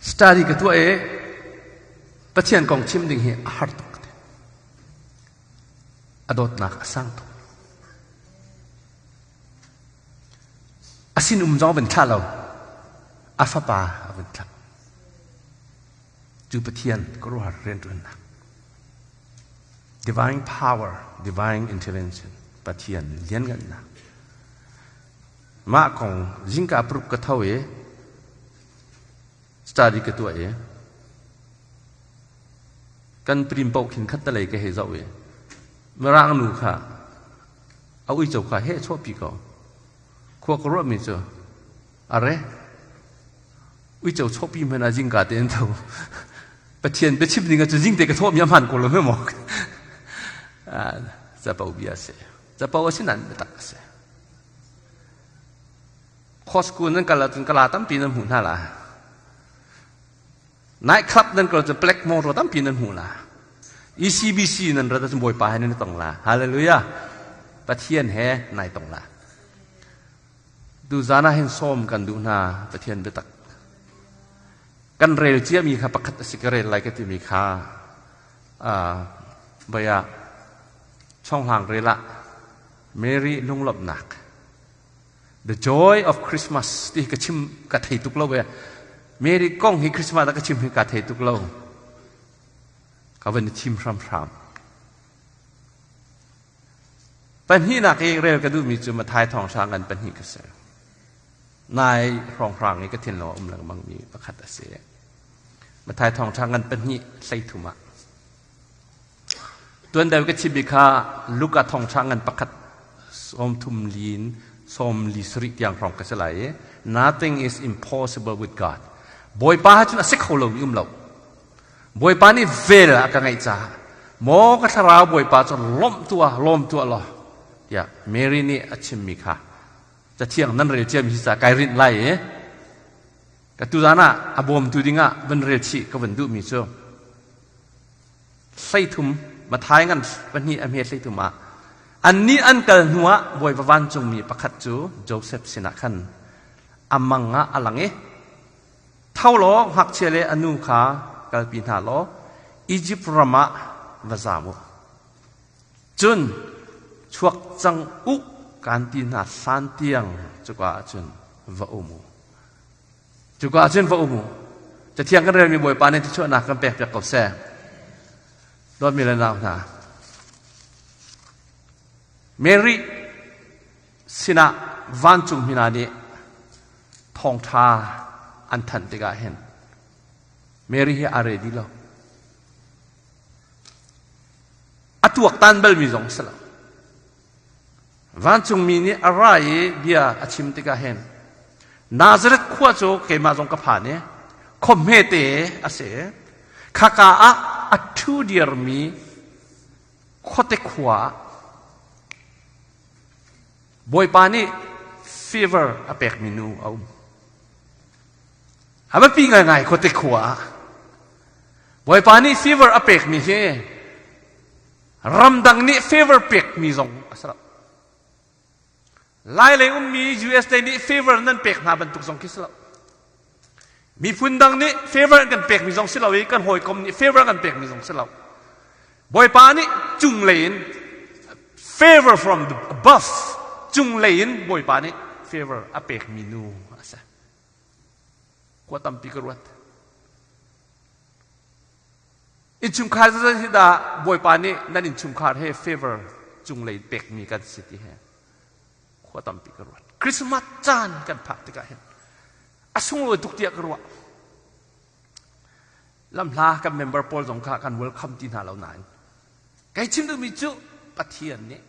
Study ka tuah i Pathian kong chim ding hi a har tuk. A dawtnak a sang tuk. A sinum zong a vun thlah lo. A fapa a vun thlah. Cu Pathian khuaruahhar rianṭuannak. Divine power, divine intervention, Pathian lianngannak. Mah kong zingka paruk ka tho i study ka tuah i kan prim paoh khin khattelei ka hei zoh i Mirang nu kha a uico kha heh chuahpi ko. Khua ka ruahmi cu are uico chuahpi hmanh ah zingka tein tho. Pathian biachim ding ah cu zingte ka thawhmi a hmaan ko lo hme maw? Capo bia a si. Capo a si nain biatak a si. Costco nan kal ahcun kala tampi nan hmuh hna la. Night club nan kal cun black motor tampi nan hmuh la. ECBC nan rat ahcun Bawipa he nan i tong la. Hallelujah. Pathian he nai tong la. Tuzan ah hin sawm kan duh hna Pathian biatak. Kan rel ciami kha pakhat a si ka rel lai ka timi kha baya chonghlang rel ah Mary lunglawmhnak The joy of Christmas ti ka chim ka thei tuk lo ve. Mary kong hi Christmas ah ka chim hi ka thei tuk lo. Ka van i thim hramhram. Pahnihnak i rel ka duhmi cu Mathai thawnghrang kan pahnih ka si. Nai hrawnghrang i ka thinlung a um lengmangmi pakhat a si. Mathai thawnghrang kan pahnih hleithum ah. Tuan deuh ka chimmi kha Luka thawngṭha ngan pakhat sawmthum li in 47 tiang hrawng ka si lai i nothing is impossible with God. Bawipa ha cun a si kho lomi um lo. Bawipa nih vel a ka ngeih caah maw ka thlarau Bawipa cu lawmh tuah lawm tuah law tiah Mary nih a chimmi kha cathiang nan rel ciami hi ca kai rinh lai i ka tuzan ah a bawmtu dingah van rel chih ka van duhmi cu 13 Mathai ngan pahnih a hme 13 ah annih an kal hnuah Bawipa vancungmi pakhat cu Joseph sinah khan a mang ah a lang i tho law ngakchia le a nu kha kalpi hna law Izipt ram ah va zam u cun chuak cang u kan ti hna hlan tiang cuka ah cun va um u Cuka ah cun va um u. Cathiang kan relmi Bawipa nih thluachuahnak kan pekpiak ko seh. Dawtmi le nau hna, Mary sinah vancung hna nih thawngṭha an thanh tikah hin Mary hi a ready lo. A tuaktan balmi zong si lo. Vancungmi nih a ra i bia a chim tikah hin Nazareth khua cu keimah zong ka phan i khua hmete a si. Khaka ah a ṭhu dirmi khuate khua ah Bawipa nih fever a pekmi nu a um. A biapi ngaingai khuate khua ah. Bawipa nih fever a pekmi hi Ramdang nih favor pekmi zong a si lo. Lai lei ummi USA nih favor nan pek hna bantuk zong khi si lo. Miphun dang nih favor an kan pekmi zong si lo i kan hawikom nih favor an kan pekmi zong si lo. Bawipa nih cunglei in favor from the above cunglei in Bawipa nih favor a pekmi nu a si. Khua tampi ka ruat. Innchungkhar zeizat hi dah Bawipa nih nan innchungkhar he favor cunglei pekmi kan si ti he khua tampi ka ruat. Christmas caan kan phak tikah hin a sunglawi tuk tiah ka ruah. Lamhla kan member pawl zong kha kan welcome ti hna lo nain kai chim duhmi cu Pathian nih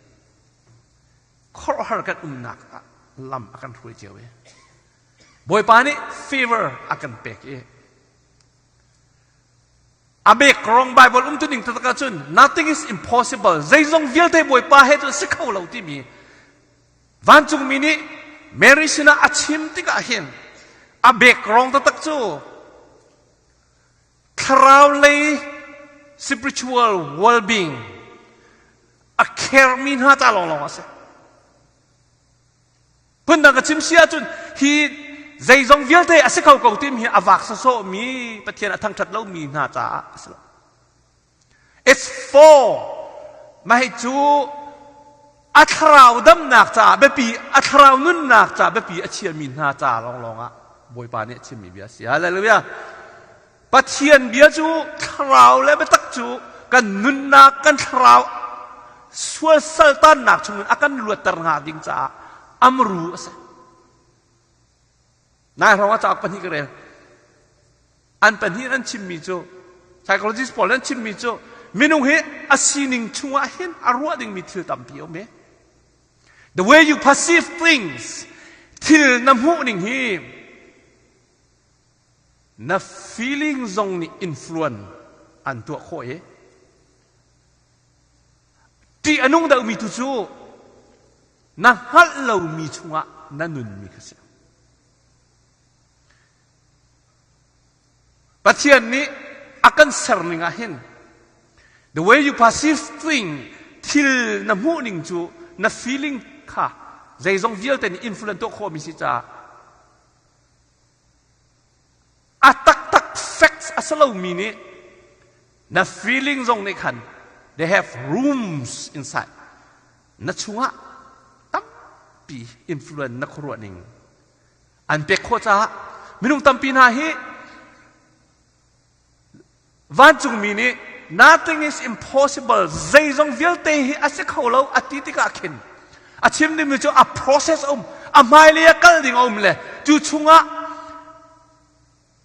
khuaruahhar kan umnak ah lam a kan hruai cio i Bawipa nih favor a kan pek i A bek rong Bible um tu ning taktak ahcun nothing is impossible. Zeizong vialte Bawipa he cun si kho lo timi vancungmi nih Mary sinah a chim tikah hin a bek rong taktak cu thlarau lei spiritual well-being a care mi hna ca lawnglawng a si. Phundang ka chim si ahcun hi zeizong vialte a si kho ko timi hi a vak sawsawhmi Pathian a thangṭhat lomi hna caah a si lo. It's for mah hi cu a thlarau damnak caah biapi a thlarau nunnak caah biapi a chiami hna ca lawnglawng ah Bawipa nih a chimmi bia a si. Hallelujah. Pathian bia cu thlarau le biatak cu kan nunnak kan thlarau sual saltannak chungin a kan luatter hnga ding caah amru a si. Nai hrawng ah cauk pahnih ka rel. An pahnih an chimmi cu psychologist pawl an chimmi cu minung hi a sining chungah hin a ruah dingmi thil tampi a um i the way you perceive things thil na hmuh ning hi na feeling zong nih influence an tuah khawh i ṭih a nung deuhmi tu cu na hngalh lomi chungah na nunmi kha si. Pathian nih a kan serning ah hin the way you perceive thing thil na hmuh ning cu na feeling kha zeizong vialte nih influence tuah khawhmi si caah A taktak facts a si lomi nih na feeling zong nih khan they have rooms inside. Na chungah tampi influence na khuaruah ning an pek khawh caah minung tampi hna hi Vancungmi nih nothing is impossible zeizong vialte hi a si kho lo a ti tikah khin a chim dingmi cu a process a um a hmailei a kal ding a um le cu chungah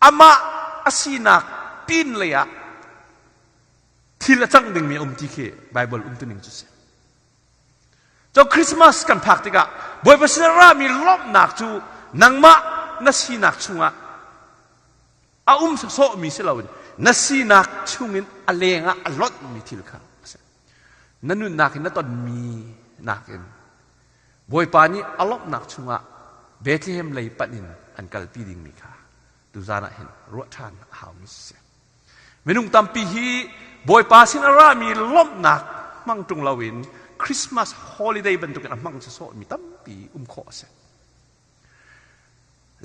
amah a sinak pin lei ah thil a cang dingmi a um ti khi Bible umtuning cu si. Cu Christmas kan phak tikah Bawipa sin a rami lawmhnak cu nangmah na sinak chungah a um sawsawhmi si loin na sinak chungin a lengah a lonhmi thil kha a si. Na nunnak in na tonmi nakin Bawipa nih a lawmhnak chungah Bethlehem lei panh in an kalpi dingmi kha tuzan ah hin ruah ṭhan a haumi si. Minung tampi hi Bawipa sin a rami lawmhnak hmang ṭung loin Christmas holiday bantukin a hmang sawsawhmi tampi um khawh a si.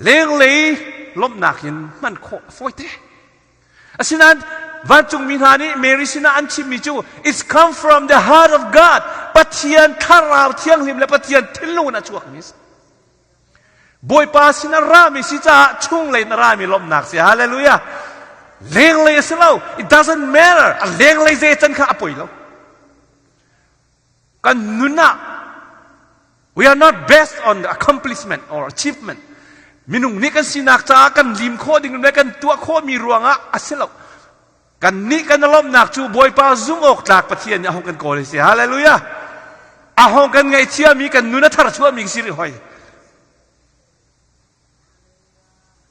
Lenglei lawmhnak in hman khawh a fawite. Asinain vancungmi hna nih Mary sinah an chimmi cu it's come from the heart of God. Pathian thlarau thianghlim le Pathian thinlung in a chuakmi si. Bawipa sin a rami si caah chunglei in a rami lawmhnak si. Hallelujah. Lenglei a si lo. It doesn't matter. A lenglei zei can kha a poi lo. Kan nun ah we are not based on the accomplishment or achievement. Minung nih kan sinak caah kan lim khawh ding le kan tuah khawhmi ruangah a si lo. Kan nih kan lawmhnak cu Bawipa zumh awk tlak Pathian nih a hung kan kawl hi si. Hallelujah. A hung kan ngaihchiami kan nun a thar chuahmi si rih hoi.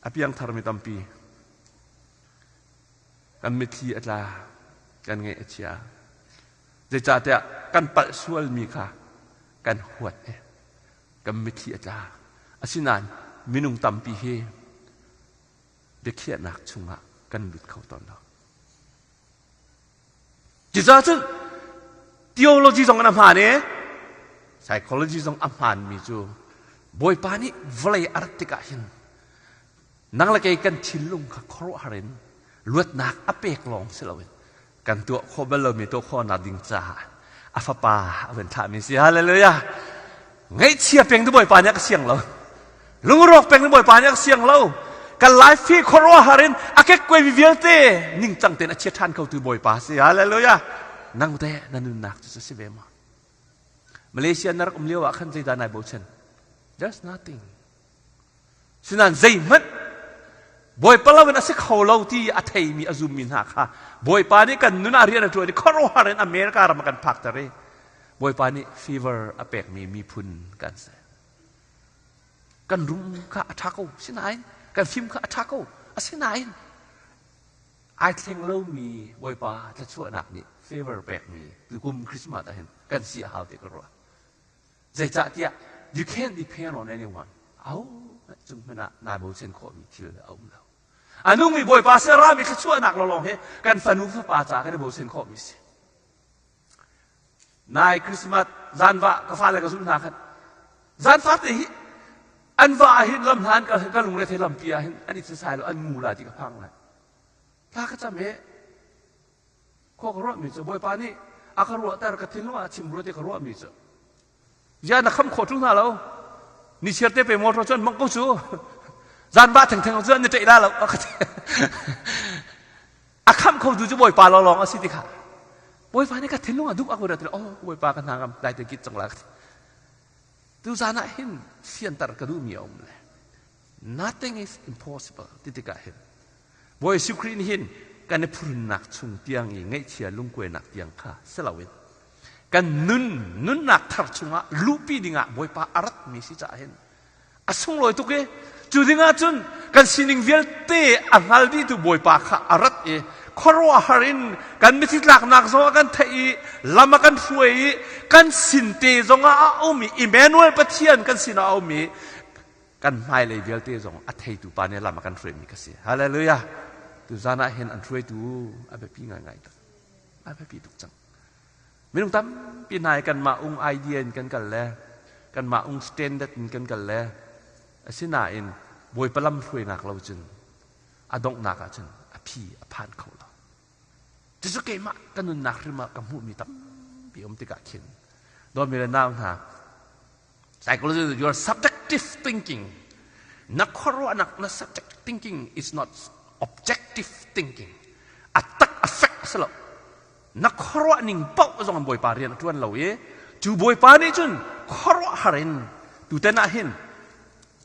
A piangtharmi tampi kan mitthli a tla kan ngaih a chia. Zeicahtiah kan palh sualmi kha kan huat i kan mitthli a tla. Asinain minung tampi hi biakhiahnak chungah kan lut kho tawn lo. Cucaah cun theology zong in a hmaan i psychology zong a hmaanmi cu Bawipa nih vawlei a rat tikah hin nang le kei kan thinlung kha khuaruahhar in luatnak a pek lawng si loin kan tuah khawh bal lomi tuah khawhnak ding caah a fapa a van thlahmi si. Hallelujah! Ngaihchia peng tu Bawipa nih a ka siang lo. Lungrawk peng tu Bawipa nih a ka siang lo. Kan life hi khuaruahhar in a kekkuaimi vialte ningcang tein a chia ṭhan kho tu Bawipa si. Hallelujah! Nang teh na nunnak cu si ve maw? Malaysia na rak um lio ah khan zeidah nai bochan? There's nothing. Sinain zeihmanh Bawipa lo in a si kho lo ti a theimi a zummi hna kha Bawipa nih kan nun ah rian a ṭuan i khuaruahhar in America ram a kan phakter i Bawipa nih fever a pekmi miphun kan si. Kan rum kha a ṭha ko, sinain kan fim kha a ṭha ko, asinain ai thleng lomi Bawipa thluachuahnak nih favor pekmi tukum Christmas ah hin kan si a hau ti ka ruah. Zeicahtiah you can't depend on anyone. Au cung hmanh ah naa bochan khawhmi thil a um lo. A nungmi Bawipa sin rami thluachuahnak lawnglawng hi kan fanu fapa ca kan i bochan khawhmi si. Nai Christmas zanva ka fale ka zulh hna khan zanfa te hi. An va ah hin lam hlan ka ka lungre thei lampi ah hin an i sai lo an ngu la ti ka phang lai. Thla ka cam i khua ka ruahmi cu Bawipa nih a ka ruahter ka thinlung ah a chim rua ti ka ruahmi cu Ziah na kham khawh ṭung hna lo. Ni chiar te pe motor cu an mongh ko cu. Zan ba thengtheng cu an ni ṭeih la lo. A ka ti. A khamh khotu cu Bawipa lawnglawng a si ti kha. Bawipa nih ka thinlung ah duh a ka rat oh Bawipa ka hna ngam dai te kit cang la ka ti. Tu zan ah hin fianter ka duhmi a um le. Nothing is impossible ti tikah hin Bawi Jesuh Khrih nih hin kan i phurunnak chung tiang i ngaihchia lungkuainak tiang kha si loin kan nun nunnak thar chungah luhpi dingah Bawipa a ratmi si caah hin a sunglawi tuk i cu dingah cun kan sining vialte a hngal dihtu Bawipa kha a rat i khuaruahhar in kan mithi tlaknak zong a kan theih i lam a kan hruai i kan sin te zongah a um i Emmanuel Pathian kan sinah a um i kan hmailei vialte zong a theitu pa nih lam a kan hruaimi ka si. Hallelujah. Tuzan ah hin an hruaitu a biapi ngaingai tuk. A biapi tuk cang. Minung tampi hna i kanmah ung idea in kan kal le kanmah ung standard in kan kal le asinain Bawipa lam hruainak lo cun a donghnak ah cun a phi a phan kho lo. Cucu keimah ka nunnak hrim ah ka hmuhmi tampi um tikah khin dawtmi le nau hna Psychology your subjective thinking. Na khuaruahnak na subjective thinking is not objective thinking. A tak a fek a si lo. Na khuaruah ning paoh zong in Bawipa rian a ṭuan lo i cu Bawipa nih cun khuaruahhar in tuten ah hin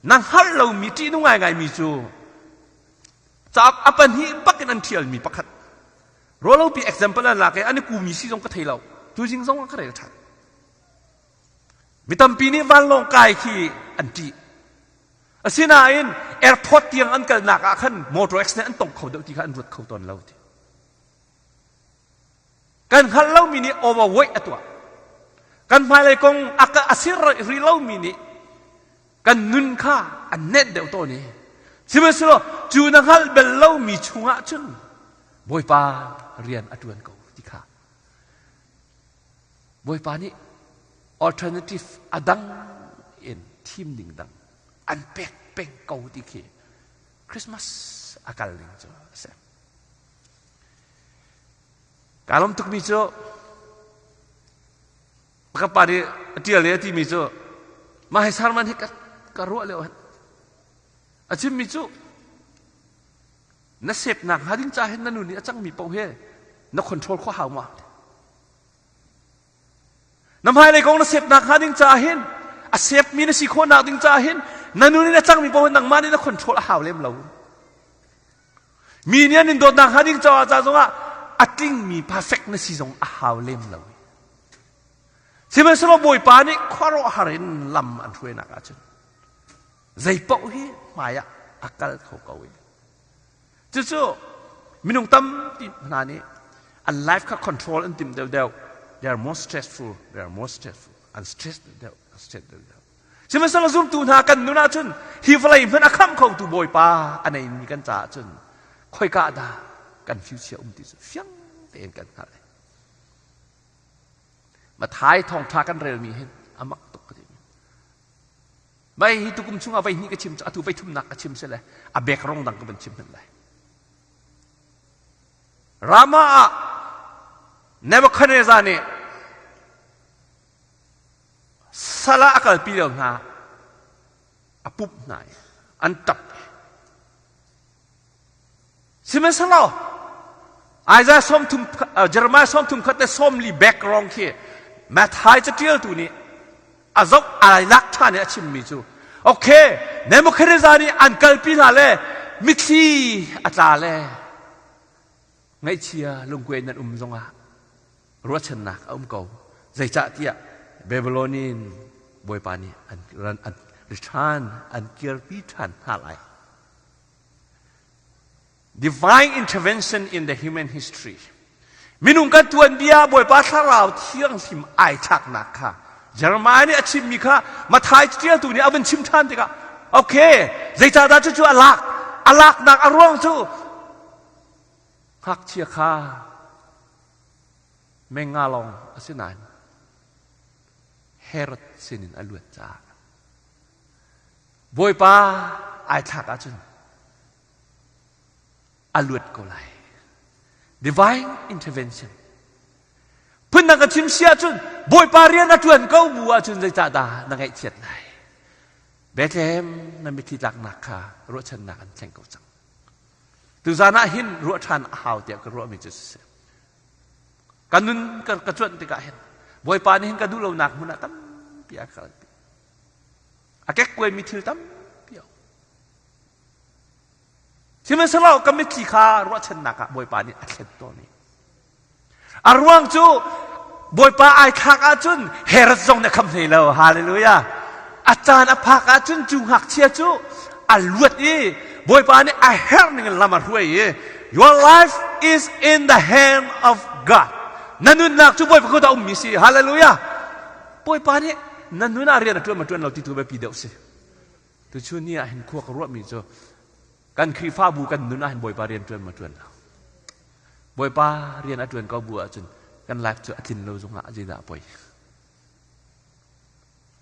na hngalh lomi ṭihnung ngaingaimi cu cauk a pahnih bak in an ṭhialmi pakhat rualopi example an lak i an i kumi si zong ka thei lo tuzing zong ah ka rel ṭhan Mi tampi nih vanlawng kai khi an ṭih. Asinain airport tiang an kalnak ah khan motor accident an tong kho deuh ti kha an ruat kho tawn lo ti. Kan hngalh lomi nih overweight a tuah. Kan hmailei kong a ka a sir rih lomi nih kan nun kha an nenh deuh tawn i sihmanhsehlaw cu na hngalh bel lomi chungah cun Bawipa rian a ṭuan ko ti kha Bawipa nih alternative a dang in thim ding dang an pek peng ko ti khi Christmas a kal ning cu a si. Kaa lawm tukmi cu ka pa nih a ṭial i a timi cu mah hi sermon hi ka, ka ruah lio a chimmi cu na sepnak hnga ding ca hin na nu nih a cangmi paoh hi na control khawh hau ma na hmailei kong na sepnak hnga ding caah hin a sepmi na si khawhnak ding caah hin na nu nih na cangmi paoh nangmah nih na control a hau lem lo mi nih an in dawtnak hnga ding caah ca zongah a tlingmi perfect na si zong a hau lem lo sihmanhsehlaw bawipa nih khuaruahhar in lam an hruainak ahcun zei paoh hi hmai ah a kal kho ko i Cucu minung tampi hna nih an life kha control an timh deuhdeuh. They are more stressful. They are more stressful. An stress deuhdeuh. An stress deuhdeuh. Sihmanhsehlaw zumtu hna kan nun ahcun hi vawlei hmanh a khamh khotu Bawipa a neimi kan caah cun khoika dah kan future um ti cu fiang tein kan hngalh. Mathai thawngṭha kan relmi hin a mak tuk ka ti. Vai hi tukum chungah voi hnih ka chim atu voi thumnak ka chim sile a bek rong dang ka van chim hmanh lai. Rama ah Nebuchadnezzar nih sala a kalpi lio hna a pumh hna i an ṭap Sihmanhsehlaw Isaiah 30 Jeremiah 33 le 40 background khi Matthai caṭialtu nih a zoh ai lak ṭhan i a chimmi cu okay Nebuchadnezzar nih an kalpi hna le mitthli a tla le ngaihchia lungkuai nan um zongah ruahchannak a um ko zeicahtiah Babylonian bawipa nih an an return an kirpi ṭhan hna lai Divine intervention in the human history. Minung kan tuanbia Bawipa Thlarau Thianghlim ai thlaknak kha Jeremiah nih a chimmi kha Matthai ṭialtu nih a vun chim ṭhan tikah okay zeicahdah cucu a lak a laknak a ruang cu ngakchia kha menga lawng a si nain Herod sinin a luat caah. Bawipa ai thlak ahcun a luat ko lai. Divine intervention. Phundang ka chim si ahcun Bawipa rian a ṭuan ko bu ahcun zeicahdah na ngaihchiat lai? Bethlehem na mitthli tlaknak kha ruahchannak an thleng ko cang. Tuzan ah hin ruah ṭhan a hau tiah ka ruahmi cu si. Ka nun ka, ka cuanh tikah hin Bawipa nih hin ka duh lonak hmun ah tampi a kalpi. A kekkuaimi thil tampi a um. Sihmanhsehlaw ka mitthli kha ruahchannak ah Bawipa nih a thlen tawn i a ruang cu Bawipa ai thlak ahcun Herod zong nih a kham hlei lo. Hallelujah. A caan a phak ahcun cu ngakchia cu a luat i Bawipa nih a herh ning in lam a hruai i your life is in the hand of God. Na nunnak cu Bawipa kut ah ummi si. Hallelujah. Bawipa nih na nun ah rian a ṭuan ma ṭuan lo ti tu biapi deuh si. Tuchun ni ah hin khua ka ruahmi cu kan Khrihfabu kan nun ah hin Bawipa rian ṭuan ma ṭuan lo. Bawipa rian a ṭuan ko bu ahcun kan life cu a tlin lo zongah zeidah a poi.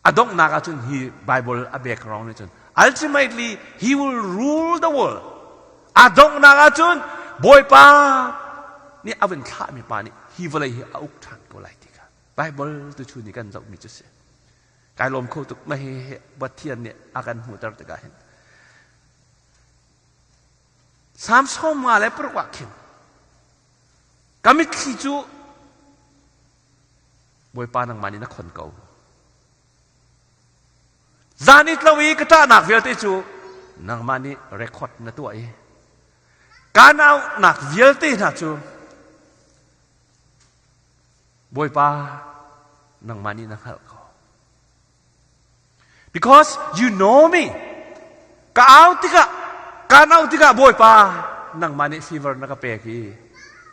A donghnak ahcun hi Bible a background nih cun ultimately he will rule the world. A donghnak ahcun Bawipa nih a vun thlahmi pa nih hi vawlei hi a uk ṭhan ko lai ti kha Bible tuchun i kan zohmi cu si. Kai lawm kho tuk ma hi Pathian nih a kan hmuhter tikah hin. Salm 56 ah khin ka mitthli cu Bawipa nangmah nih na khon ko. Zan it lo i ka ṭahnak vialte cu nangmah nih record na tuah i ka naunak vialte hna cu Bawipa nangmah nih na hngalh ko. Because you know me. Ka au tikah, kaan au tikah Bawipa nangmah nih fever na ka pek i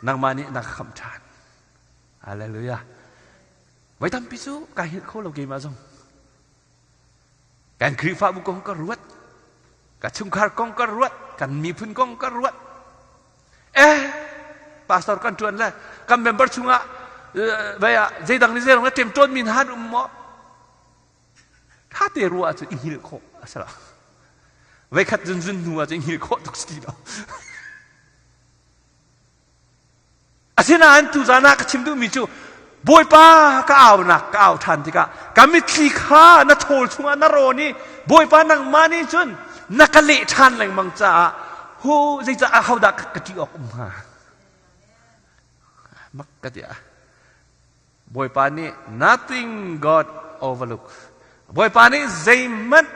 nangmah nih na ka khamh ṭhan. Hallelujah. Voi tampi cu kai hngilh kho lo keimah zong. Kan Khrihfabu kong ka ruat. Ka chungkhar kong ka ruat. Kan miphun kong ka ruat. Eh, pastor kan ṭuan le kan member chungah vai ah zeidang ni zeidang le ṭemṭawn mi hna an um maw? Ṭha te ruah ahcun i hngilh khawh a si lo. Voikhat zunzun hnu ahcun i hngilh khawh tuk si ti lo. Asinain tuzan ah ka chim duhmi cu Bawipa ka aunak ka au ṭhan tikah ka mitthli kha na thawl chungah na rawn i Bawipa nangmah nih cun na ka leh ṭhan lengmang caah hu zeicah ahodah ka ṭih awk um hnga? Mak ka ti ah Bawipa nih nothing God overlook. Bawipa nih zeihmanh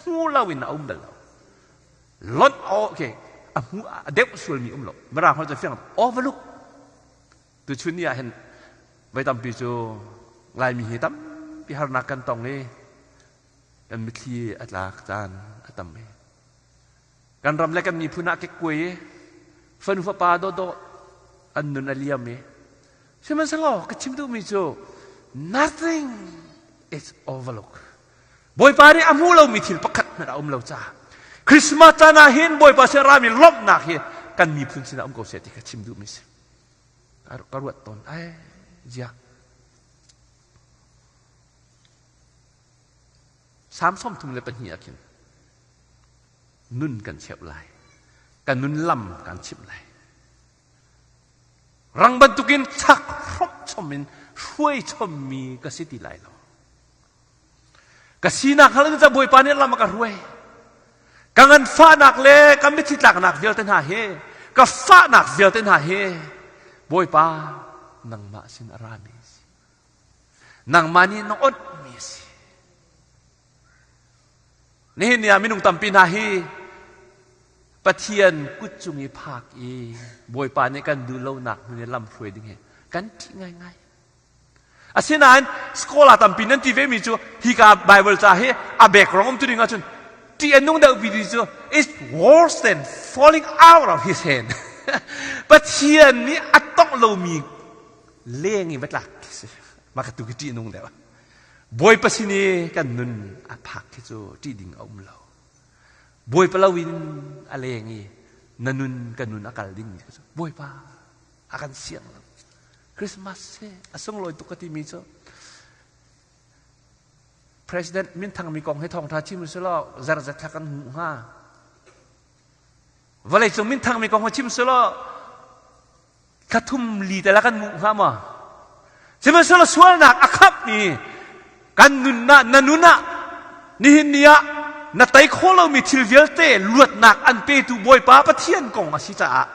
hmu loin a um bal lo. Lonh okay a hmu a deuh sualmi um lo. Mirang holh cu fiang overlook. Tuchun ni ah hin voi tampi cu Laimi hi tampi harnak kan tong i kan mitthli a tlak caan a tam i kan ram le kan miphun ah kekkuai i fanu fapa dawdawh an nun a liam i sihmanhsehlaw ka chim duhmi cu nothing is overlook Bawipa nih a hmu lomi thil pakhat hmanh a um lo caah Christmas caan ah hin Bawipa sin rami lawmhnak hi kan miphun sinah um ko seh ti ka chim duhmi si. Ka ruat tawn ai zia. Salm 32 ah khin nun kan cheuh lai. Kan nun lam kan chimh lai. Rang bantukin chak hrawmh chom in hruai chommi ka si ti lai lo. Ka sinak hngal in Bawipa nih lam a ka hruai. Ka nganfahnak le ka mitthli tlaknak vialte hna hi, ka fahnak vialte hna hi, Bawipa nangmah sin a rami a si. Nangmah nih na onhmi a si. Nihin ni ah minung tampi hna hi Pathian kut cung i phak i Bawipa nih kan duh lonak hmun i lam hruai ding hi kan ṭih ngaingai. Asinain scholar tampi nan ti vemi cu hika Bible ca hi a background um tu ding ahcun ṭih a nung deuh ti cu it's worse than falling out of his hand. Pathian nih a tongh lomi leng i va tlak khi si. Mah ka tu khi ṭih a nung deuh. Bawipa sin i kan nun a phak khi cu ṭih ding a um lo. Bawipa lo in a leng i na nun ka nun a kal ding mi cu Bawipa a kan siang lo. Christmas hi a sunglawi tuk ka timi cu. President minthangmi kong hi thawngṭha chim usih zerzet thla kan hmuh hnga. Vawleicung minthangmi kong hi chim selaw thla thum li te la kan hmuh hnga maw? Sihmanhsehlaw sualnak a khamhmi kan nunnak na nun ah nihin ni ah na tei kho lomi thil vialte luatnak an petu Bawipa Pathian kong a si caah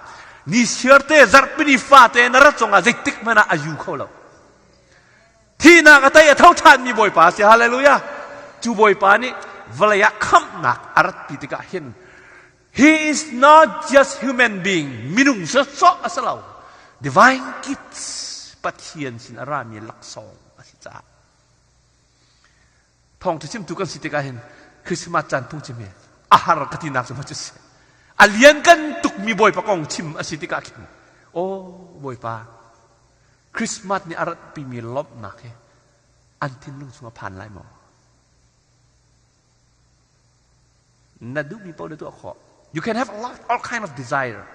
ni siar te zarhpini fate na rat zongah zeitik hmanh ah a yu kho lo. Thihnak a tei a tho ṭhanmi Bawipa a si. Hallelujah. Cu Bawipa nih vawlei ah khamhnak a ratpi tikah hin He is not just human being, minung sawsawh a si lo. Divine gifts, Pathian sin a rami laksawng a si caah. Thawngṭha chimtu kan si tikah hin Christmas caan phungchim hi a har ka tinak cu cu si. A lian kan tukmi Bawipa kong chim a si tikah khin, oh Bawipa, Christmas nih a ratpimi lawmhnak hi an thinlung chung a phan lai maw? Na duhmi paoh na tuah khawh. You can have a lot, all kind of desire.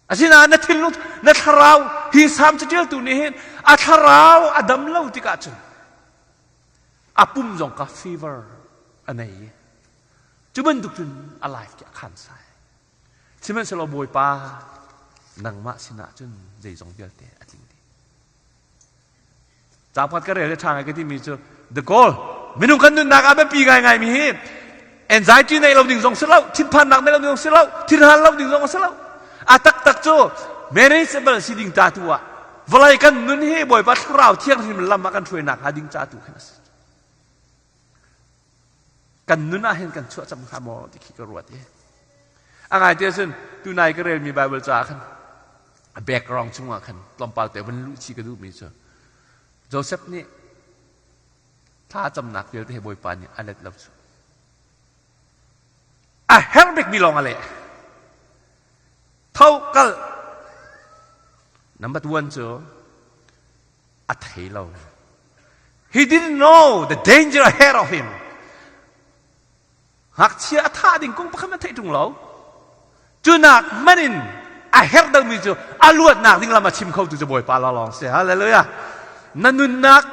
Asinain na thinlung, na thlarau, hi Salm caṭialtu nih hin a thlarau a dam lo tikah cun a pum zong ka fever a nei i cu bantuk cun a life khi a khan sai. Sihmanhsehlaw Bawipa nangmah sinah cun zeizong vialte a tling dih. Caang pakhat ka rel i ṭha ngai ka timi cu the goal minung kan nunnak ah biapi ngaingai mi hi anxiety neih lo ding zong si lo thinphannak neih lo ding zong si lo thinhan lo ding zong si lo a taktak cu manageable si ding ta tu ah vawlei kan nun hi Bawipa thlarau thianghlim lam ah kan hruainak hnga ding ca tu khin a si kan nun ah hin kan chuah cang hnga maw ti khi ka ruat i a ngai te cun tunai ka relmi Bible caah khan a background chungah khan tlawmpal te van luh chi ka duhmi cu Joseph nih thla camnak vialte he Bawipa nih a let lo cu a herh bikmi lawng a leh tho kal number one cu a thei lo he didn't know the danger ahead of him Ngakchia a thah ding kong pakhat a theih ṭung lo. Cunak hmanh in a herh deuhmi cu a luatnak ding lam a chim khotu cu Bawipa lawnglawng si. Hallelujah. Na nunnak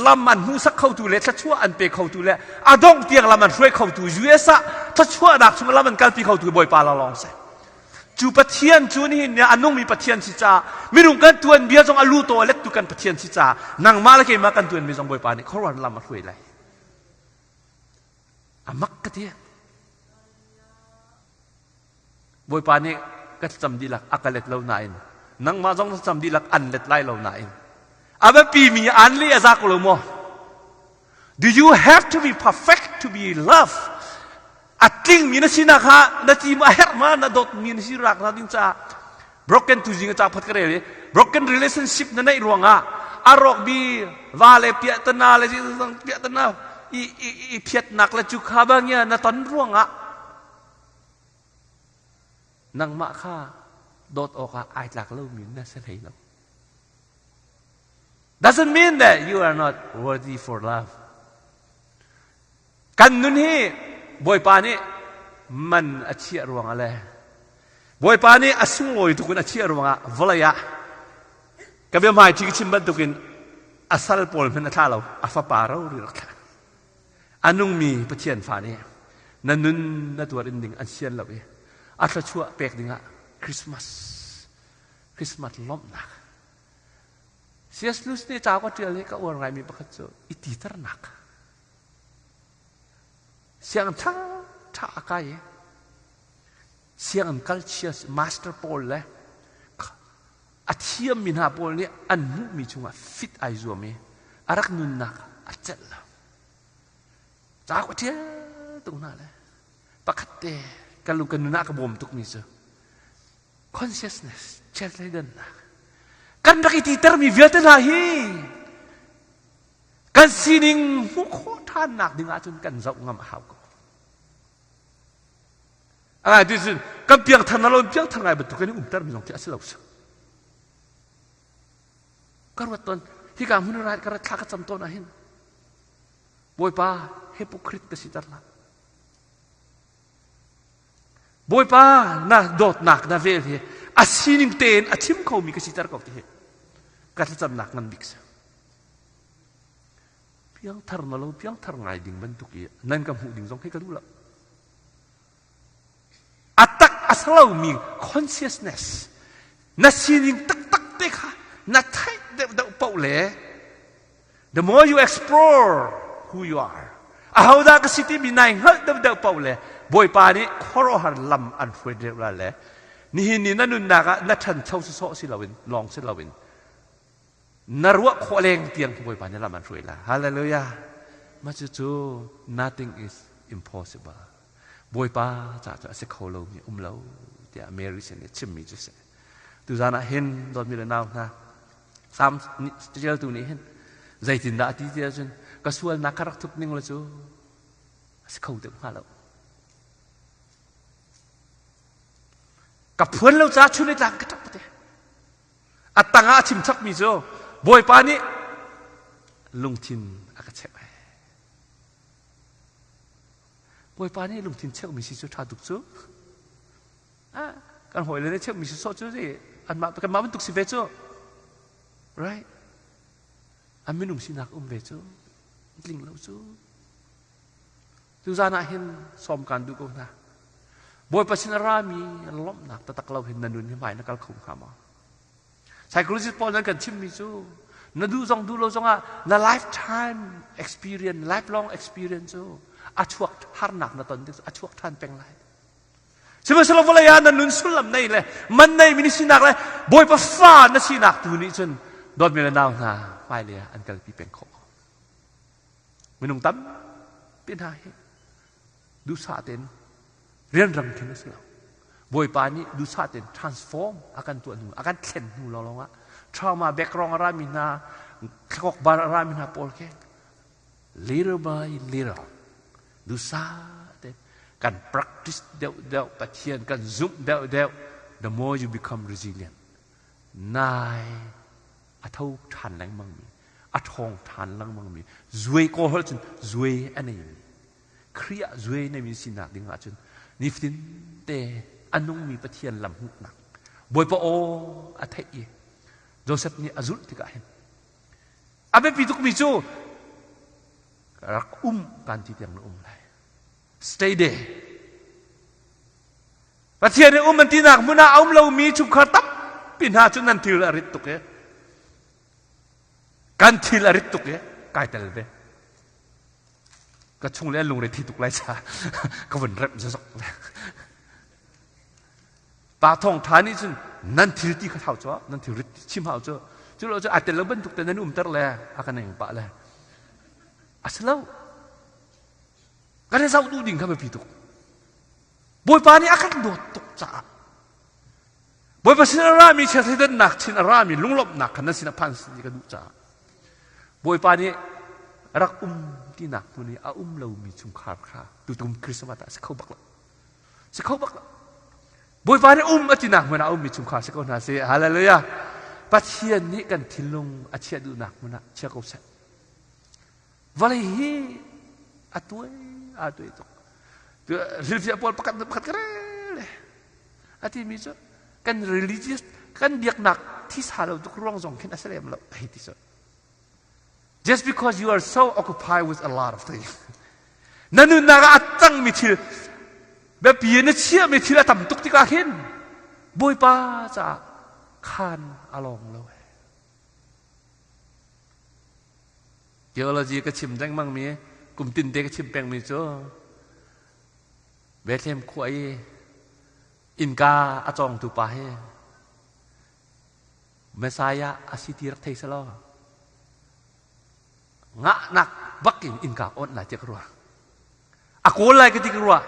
lam an hmuhsak khotu le thluachuah an pe khotu le a dongh tiang lam an hruai khotu US ah thluachuahnak chung lam an kalpi khotu Bawipa lawnglawng si. Cu Pathian cu nihin ni ah a nungmi Pathian si caah minung kan tuanbia zong a lu taw a lettu kan Pathian si caah nangmah le keimah kan tuanmi zong Bawipa nih khuaruahhar lam a hruai lai. A mak ka ti. Bawipa nih ka thlacam dihlak a ka let lo nain nangmah zong thlacam dihlak an let lai lo nain a biapimi an leh a za ko lo maw? Do you have to be perfect to be loved? A tlingmi na sinak kha na ci a herh ma na dawtmi na si rak na ding caah broken tu zing ca phat ka rel i broken relationship na neih ruangah a rawk bi va le piahtana le piahtana i i i phiatnak le cu kha bangia na ton ruangah nangmah kha dawt awkah ai tlak lomi na si hlei lo doesn't mean that you are not worthy for love Kan nun hi Bawipa nih man a chiah ruangah le Bawipa nih a sunglawi tuk in a chiah ruangah vawlei ah ka bia hmaiṭhi ka chim bantukin a sal pawl hmanh a thlah lo a fapa rori rak thlah a nungmi Pathian fa nih na nun na tuar in ding an sian lo i a thluachuah pek dingah Christmas Christmas lawmhnak C.S. Lewis nih ca ka ṭial i ka uar ngaimi pakhat cu i titernak Sianginn ṭhaṭha a kai i sianginn kalchia master pawl le a thiammi hna pawl nih an hmuhmi chungah fit ai zuam i a rak nunnak a celh lo. Cauk a ṭial tuk hna le pakhat te ka lu ka nun ah ka bawm tukmi cu consciousness chiathleidannak kan rak i titermi vialte hna hi Kan sining hmuh khawh ṭhannak ding ahcun kan zoh ngam a hau ko. A ngai ti cun kan piangthar na lo piangthar ngai bantuk in umtermi zong khi a si lo si. Ka ruat tawn hika hmun rai ka rat thla ka cam tawn ahhin Bawipa hypocrite ka si ter hlah. Bawipa na dawtnak na vel hi a sining tein a chim khomi ka siter ko ti hi ka thlacamnak ngan bik si. Piangthar na lo piangthar ngai ding bantuk i nan ka hmuh ding zong khi ka duh lo. A tak a si lomi consciousness na sining taktak te kha na theih deuhdeuh paoh le the more you explore who you are ahodah ka si timi nai hngalh deuhdeuh paoh le Bawipa nih khuaruahhar lam an hruai deuh la le nihin ni na nunnak ah na ṭhancho sawsawh si loin lawng si loin na ruah khawh leng tiang khi Bawipa nih lam an hruai la hallelujah mah cucu nothing is impossible Bawipa ca cu a si kho lomi um lo tiah Mary sin i chimmi cu si tuzan ah hin dawtmi le nau hna Salm ṭialtu nih hin zeitindah a ti ti ahcun ka sualnak ka rak thup ning le cu a si kho deuh hnga lo ka phuan lo ca chun i tlang ka ṭap te A tangah a chim chapmi cu Bawipa nih lungthin a ka cheuh. Bawipa nih lungthin cheuhmi si cu ṭha tuk cu. Ah, kan hawile nih cheuhmi si sawh cu anmah kanmah bantuk si ve cu. Right? An minung sinak um ve cu. Tling lo cu. Tuzan ah hin sawm kaan duh ko hna. Bawipa sin a rami lawmhnak taktak lo hin na nun hi hmai na kal kho hnga maw? Psychologist pawl nan kan chimmi cu na duh zong duh lo zongah na lifetime experience, lifelong experience cu a chuak harnak na ton tik a chuak ṭhan peng lai. Sihmanhsehlaw vawlei ah na nun sullam nei le man nei mi sinak le Bawipa fa na sinak tu nih cun dawtmi le nau hna hmailei ah an kalpi peng khawh. Minung tampi hna hi duhsah tein rianrang khin a si lo. Bawipa nih duhsah tein transform a kan tuah hnu, a kan thlen hnu lawnglawng ah trauma background a rami hna, thlakok bar a rami hna pawl khi little by little duhsah tein kan practice deuh deuh Pathian kan zumh deuh deuh the more you become resilient nai a tho ṭhan lengmangmi a ṭhawng ṭhan lengmangmi zuai kawl holh cun zuai a neimi Khrih ah zuai neimi sinak ding ahcun nifatin te a nungmi Pathian lam hmuhnak Bawipa aw a theih i Joseph nih a zulh tikah hin a biapi tukmi cu rak um kan ti tiang na um lai stay there Pathian nih um an tinak hmun ah a um lomi chungkhar tampi hna cu nan thil a rit tuk i kan thil a rit tuk i kai tel ve. Ka chung le lungre thi tuk lai cha ka vun remh zazok. Pa thong tha nih cun nan thil ti kha thau cu nan thil rit chim hau cu cu lo cu a tel lo bantuk te nan umter le a kan eng pah le a si lo kan i zoh duh ding kha biapi tuk Bawipa nih a kan dawt tuk caah Bawipa sin a rami chiathleidannak chin a rami lunglawmhnak kha nan sin a phan sin ka duh caah Bawipa nih rak um tinak hmun i a um lomi chungkhar kha tutum Christmas ah si kho bak lo si kho bak lo Bawipa nih um a tinak hmun ah a ummi chungkhar si ko hna sih hallelujah Pathian nih kan thinlung a chiah duhnak hmun ah chia ko seh Vawlei hi a tuai aa tuai tuk. Hrilhfiah pawl pakhat pakhat ka rel a timi cu kan religious kan biaknak thisa lo tuk ruang zong khin a si lem lo hei ti cu. Just because you are so occupied with a lot of things. Na nunnak ah a cangmi thil biapi na chiahmi thil a tam tuk tikah hin Bawipa caah khan a lawng lo. Theology ka chim lengmangmi, kum tinte ka chim pengmi cu Bethlehem khua i innka a cawngtu pa hi Messiah a si ti rak thei selaw ngahnak bak in innka awnh lai tiah ka ruah. A kawl lai ka ti ka ruah.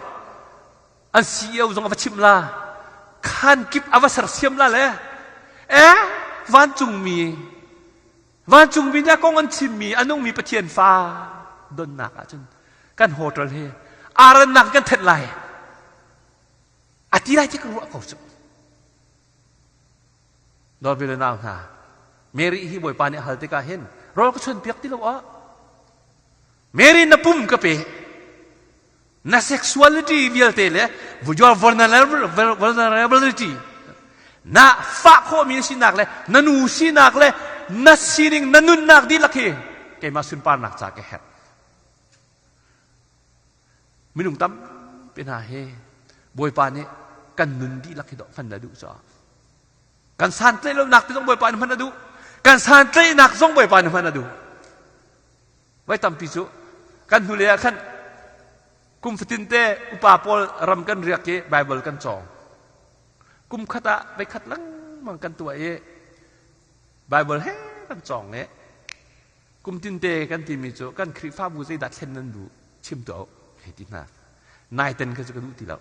An CEO zong a va chimh la. Khan kip a va sersiam la le eh vancungmi Vancungmi nih a kong an chimmi a nungmi Pathian fa donnak ahcun kan hotel hi arannak kan thenh lai. A ti lai ti ka ruah ko cu. Dawt le nau hna, Mary hi Bawipa nih a hal tikah hin rawl ka chuan piak ti lo ah Mary na pum ka pe na sexuality vialte le your vulnerability na fah khawhmi na sinak le na nu sinak le na sining na nunnak dihlak hi. keimah sunparnak ca ka herh. Minung tampi hna hi Bawipa nih kan nun dihlak hi dawh hman na duh caah kan santlaih lonak te zong Bawipa nih hman a duh. Kan santlaihnak zong Bawipa nih hman a duh. Voi tampi cu kan hnulei ah khan kum fatin te upa pawl ram kan riak i Bible kan cawng. Kum khat ah voikhat lengmang kan tuah i Bible he kan cawng i kum tinte kan timi cu kan Khrihfabu zeidah thlen nan duh chim tuah u hei ti hna. Naiten kha cu ka duh ti lo.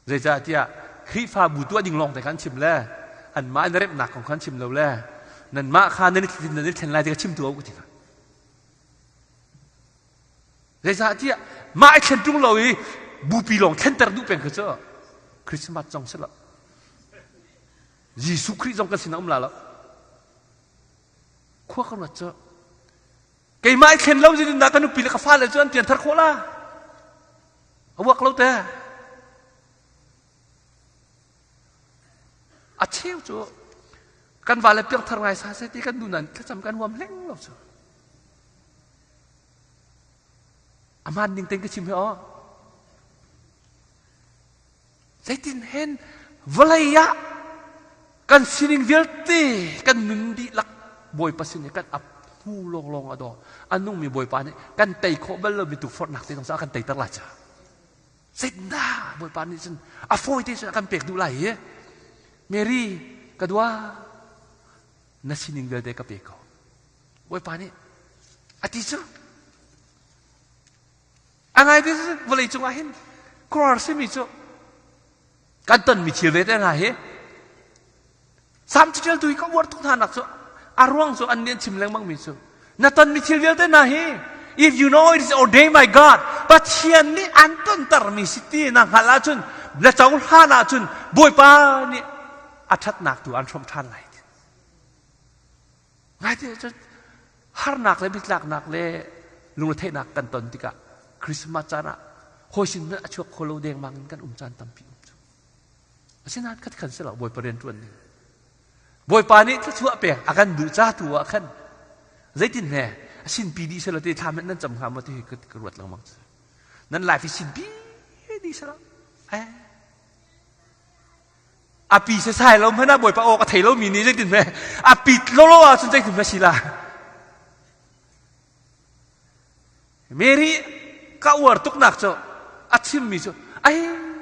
Zeicahtiah Khrihfabu tuah ding lawng te khan chim le anmah an remnak kong khan chim lo le nanmah kha nan i nan i thlen lai ti kha chim tuah u ka ti hna. Zeicahtiah mah i thlen ṭung lo i bupi lawng thlenter duh peng kha cu Christmas zong si lo. Jesuh Khrih zong kan sin a um la lo. Khua ka ruat cu keimah i thlen lo zeitindah ka nupi le ka fale cu an pianthar khawh la? A uak lo te. A cheu cu kan vale piangthar ngai sa seh ti kan duh nain thlacam kan huam hleng lo cu. A hmaan ning tein ka chim hi aw. Zeitin hen vawlei ah kan sining vialte kan nun dihlak Bawipa sin i kan ap hnu lawnglawng a daw. A nungmi Bawipa nih kan tei khawh bal lomi tukforhnak te zong cu a kan teiter lai ca. Zeitindah Bawipa nih cun a fawi te cun a kan pek duh lai i Mary ka dua na sining vialte ka pe ko. Bawipa nih a ti cu a ngai ti vawlei cungah hin khuaruahhar simi cu kan tonmi thil ve te hna hi Salm caṭialtu hi ka uar tuk hna nak cu a ruang cu an nih an chim lengmang mi cu na tonmi thil vialte hna hi if you know it is ordained by God Pathian nih an tontermi si ti na hngalh ahcun na cohlan ahcun Bawipa nih a ṭhatnak tu an hrawmh ṭhan lai. Ngaite cun harnak le bitlaknak le lungretheihnak kan ton tikah Christmas caan ah hawi sin hmanh a chuak kho lo dengmang in kan um caan tampi um cu. Asinain khat khan si lo Bawipa rian ṭuan ning. Bawipa nih thluachuah pek a kan duh ca tu ah khan zeitin he a sinpi dih selaw ti thla hmanh nan cam hnga maw ti hi ka ruat lengmang. Nan life hi sinpi dih selaw. Eh. A pi sasai lo hmanh ah Bawipa aw ka thei lomi nih zeitin hme a pi lolo ahcun zeitin hme si la. Mary ka uar tuknak cu a chimmi cu ai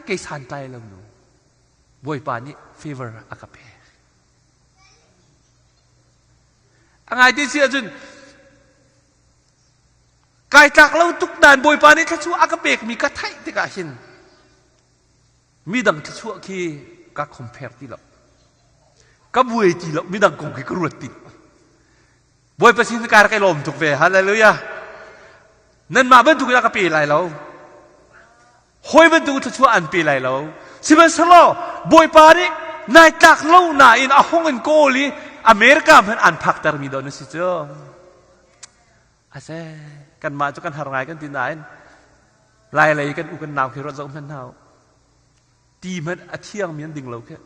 kei santlai lo nu Bawipa nih favor a ka pek. A ngai ti si ahcun kai tlak lo tuk dan Bawipa nih thluachuah a ka pekmi ka theih tikah hin midang thluachuah khi ka compare ti lo ka buai ti lo midang kong khi ka ruat ti lo Bawipa sin ka rak i lawm tuk ve hallelujah nanmah bantuk in ka pe lai lo hawi bantuk thluachuah an pe lai lo sihmanhsehlaw Bawipa nih nai tlak lo nain a hung in kawl i America hmanh an phakter mi do na si cu ase kanmah cu kan har ngai kan ti nain lai lei kan u kan nau khi ruat zoh hmanh hna ti hmanh a thiang mi an ding lo khi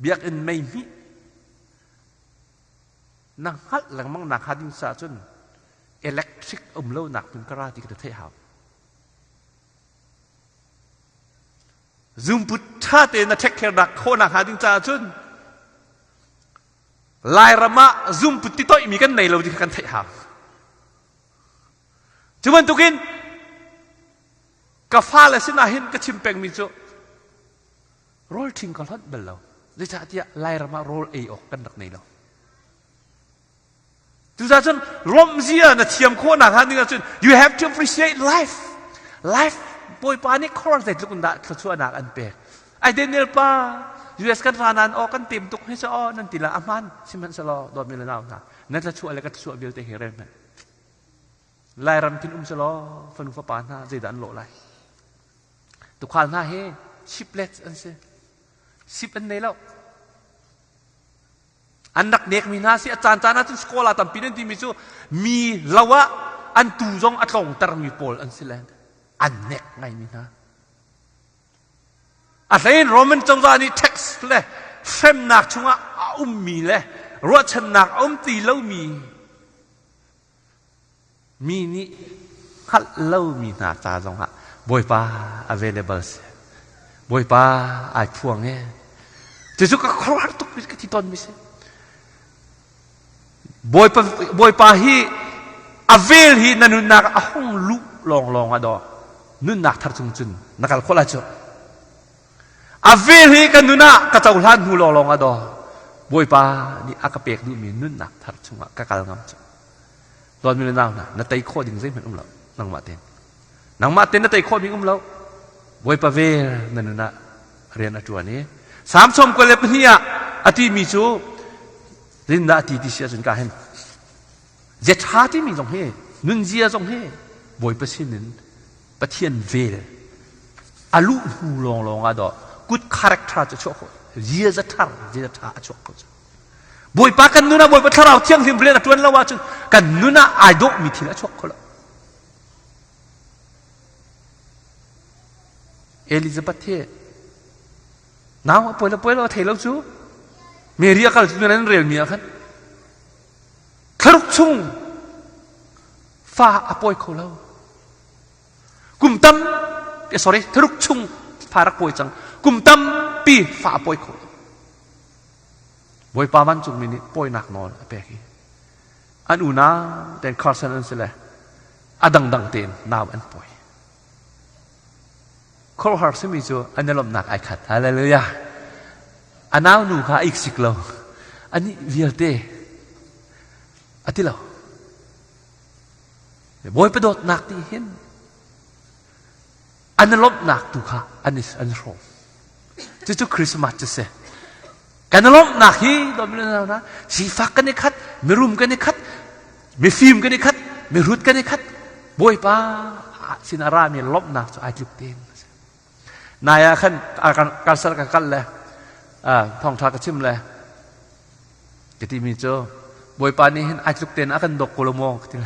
biakinn mei hmih na hngalh lengmang nak hnga ding ca cun electric um lo nak hmun ka ra ti ka theih hau zumput ṭha tein na take care nak khawh nak hnga ding caah cun Lairam ah zumput ti toihmi kan nei lo ti kha kan theih hau. Cu bantukin ka fale sinah hin ka chim pengmi cu rawl ṭhing ka hlonh bal lo. Zeicahtiah Lairam ah rawl ei awk kan rak nei lo. Cucaah cun lawmhzia na thiam khawh nak hnga ding ahcun you have to appreciate life. Life Bawipa nih khor zeitluk in dah thluachuahnak an pek. Ai Daniel pa US kan ra nan aw kan tem tuk hi sa aw nan ti la a hmaan sihmanhsehlaw dawtmi le nau hna nan thluachuah le ka thluachuah vialte hi rel hmanh. Lairam khin um selaw fanu fapa hna zeidah an lawh lai. Tukhal hna hi shiplets an si. Ship an nei lo. An rak nekmi hna si a caan caan ahcun scholar tampi nan timi cu mi lo ah an tu zong a tlongtermi pawl an si len. An nek ngaimi hna. A hleiin Roman cozah nih tax le hremnak chungah a ummi le ruahchannak a um ti lomi mi nih hngalh lomi hna ca zongah Bawipa available si. Bawipa ai phuang e. Cucu ka khuaruahhar tuk ka ti tawnmi si. Bawipa, Bawipa hi a vel hi na nunnak a hung luh lawnglawng ah daw nunnak thar chung cun na kal khawh lai cu. A vel hi ka nun ah ka cohlan hnu lawnglawng ah daw Bawipa nih a ka pek duhmi nunnak thar chungah ka kal ngam cu. Dawtmi le nau hna, na tei khawh ding zeihmanh um lo nangmah tein. Nangmah tein na tei khawh ding um lo. Bawipa vel na nun ah rian a ṭuan i Salm 22 ah a timi cu rindah a ti ti si ahcun ka hin zia ṭha timi zong hi nunzia zong hi Bawipa sinin Pathian vel a luh hnu lawnglawng ah dawh good character cu chuah khawh ziaza ṭhar ziaza ṭha a chuak kho cu Bawipa kan nun ah Bawipa thlarau thianghlim rian a ṭuan lo ahcun kan nun ah ai dawhmi thil a chuak kho lo Elizabeth hi nau a poi lo poi lo a thei lo cu Mary a kal cu nan relmi ah khan thlaruk chung fa a pawi kho lo kum tam sorry thlaruk chung fa rak pawi cang kum tampi fa a pawi kho lo Bawipa vancungmi nih pawinak nawl a pek i an unau ten Carson an si le a dangdang tein nau an pawi Khuaruahhar simi cu an i lawmhnak ai khat. Hallelujah. A nau nu kha a iksik lo. Anih vialte a ti lo. Bawipa dawtnak ti hin an i lawmhnak tu kha an i an i hrawm. Cucu Christmas cu si. Kan i lawmhnak hi dawt sifak kan i khat, mirum kan i khat, mifim kan i khat, mihrut kan i khat. Bawipa sin a rami lawmhnak cu ai tluk tein. Nai ah khan karsal ka kal le thawngṭha ka chim le ka timi cu Bawipa nih hin ai tluk tein a kan dawt ko lo maw ka ti.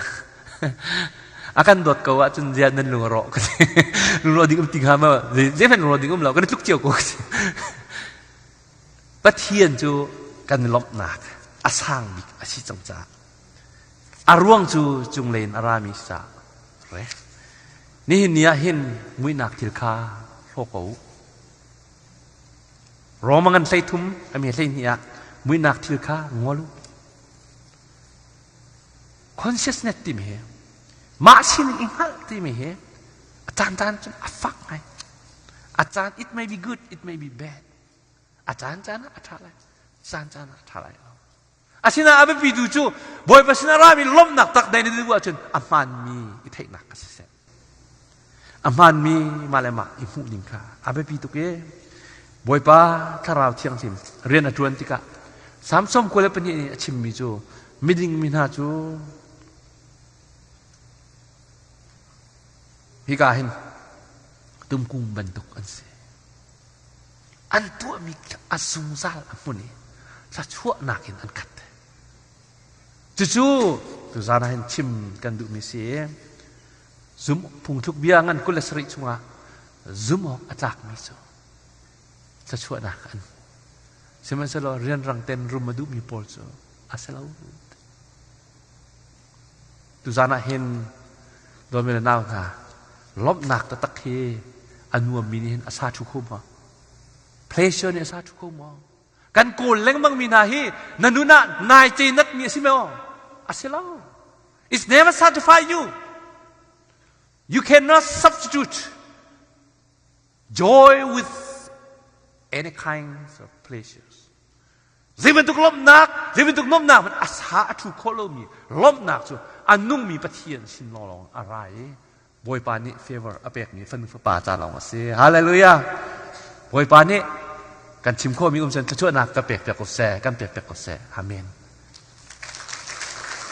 A kan dawt ko ahcun ziah nan lung a rawh ka ti. Lungrawh ding um ti hnga maw? Zeihmanh lungrawh ding um lo kan i tluk cio ko ka ti. Pathian cu kan lawmhnak a sang bik a si cang caah a ruang cu cunglei in a rami si caah re. Nihin ni ah hin muihnak thil kha hlaw ko u. Roma ngan 13 a mi 12 ah muihnak thil kha ngol u. Consciousness timi hi mah sining i hngalh timi hi a caan caan cun a fak ngai. A caan it may be good, it may be bad. A caan caan ah a ṭha lai, caan caan ah a ṭha lai lo. Asinain a biapi tu cu Bawipa sinah rami lawmhnak tak dai na duh ahcun a hmaanmi i theihnak kha siseh. A hmaanmi mah le mah i hmuh ding kha a biapi tuk i Bawipa Thlarau Thianghlim rian a ṭuan tikah Salm 92 nih a chimmi cu miding mi hna cu hika hin tumkung bantuk an si. An tuahmi a zungzal a hmun i thluachuahnak in an khat. Cucu tuzaan ah hin chim kan duhmi si. Zum phungthluk bia ngan 27 chungah zum awk a tlakmi cu thluachuahnak an hmu. Sihmanhsehlaw rianrang ten rum a duhmi pawl cu a si lo. Tuzaan ah hin dawmi le nau hna lawmhnak taktak hi a nuammi nih hin a sa ṭhu kho maw? Pleasure nih a sa ṭhu kho maw? Kan kawl lengmang mi hna hi na nun ah nai cenat mi a si maw? A si lo. It's never satisfy you. You cannot substitute joy with any kinds of pleasures. Zei bantuk lawmhnak, zei bantuk nuamhnak hmanh a sa a ṭhu khawh lomi lawmhnak cu a nungmi Pathian sin lawnglawng a ra i Bawipa nih favor a pekmi fanu fapa ca lawng a si. Hallelujah! Bawipa nih kan chim khawhmi um cun thluachuahnak ka pek piak ko seh, kan pek piak ko seh. Amen.